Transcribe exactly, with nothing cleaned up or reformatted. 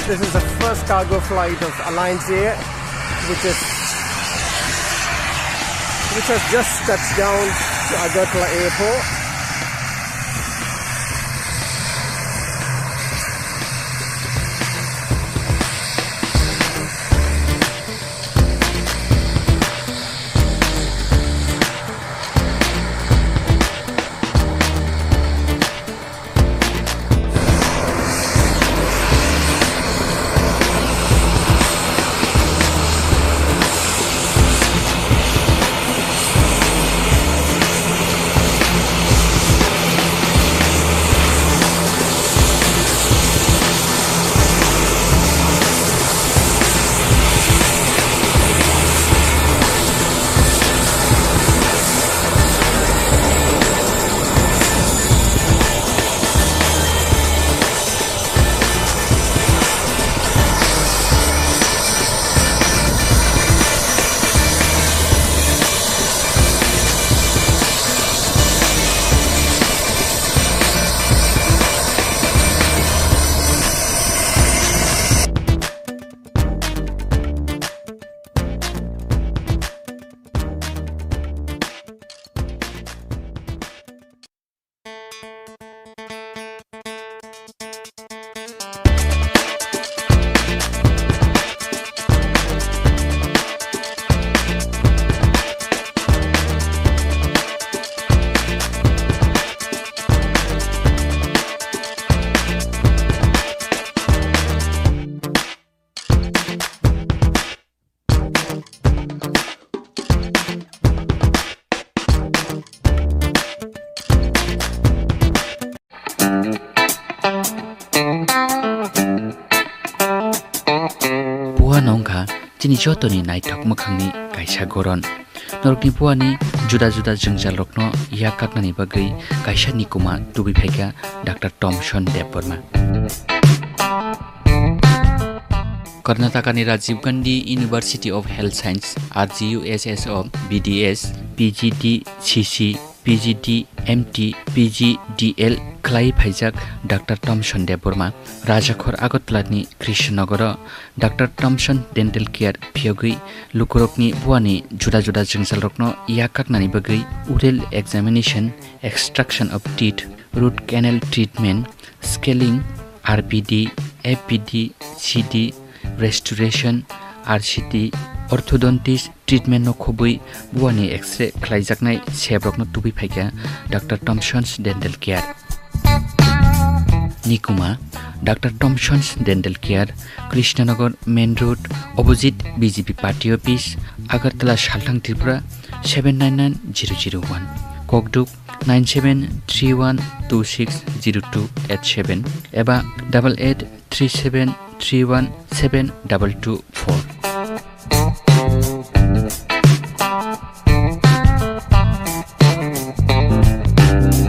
This is the first cargo flight of Alliance Air, which is, which has just touched down to Agartala Airport. Puano wngkha chini jotoni naithok mwkhangni kaisa goron. Norokni puani juda juda jwngjalrokno yak kaknani bagwi kaisa nikuma tubui phaikha Doctor Thomson Debbarma. Karnatakani Rajiv Gandhi University of Health Science, R G U S S o B D S, P G D C C, P G D M T, P G D L khlai phaijak Doctor Thomson Debbarma, Rajakhor Agartalani Krishnanogoro Doctor Thomson Dental Care phiyogwi lukurokni buani juda juda jwngjalrokno yak kaknani bagwi oral examination, extraction of teeth, root canal treatment, scaling, R P D, F P D, C D, restoration, R C T, orthodontist treatment no khobwi buani X-ray khlaijaknai sebrokno tubui phaikha Doctor Thomson's Dental Care. Nikuma, Doctor Thomson's Dental Care, Krishnanagar Main Road, opposite B J P Party Office, Agartala, Salthang, Tripura, seven nine nine zero zero one. Kokduk, nine seven three one two six zero two eight seven eba double eight three seven three one seven double two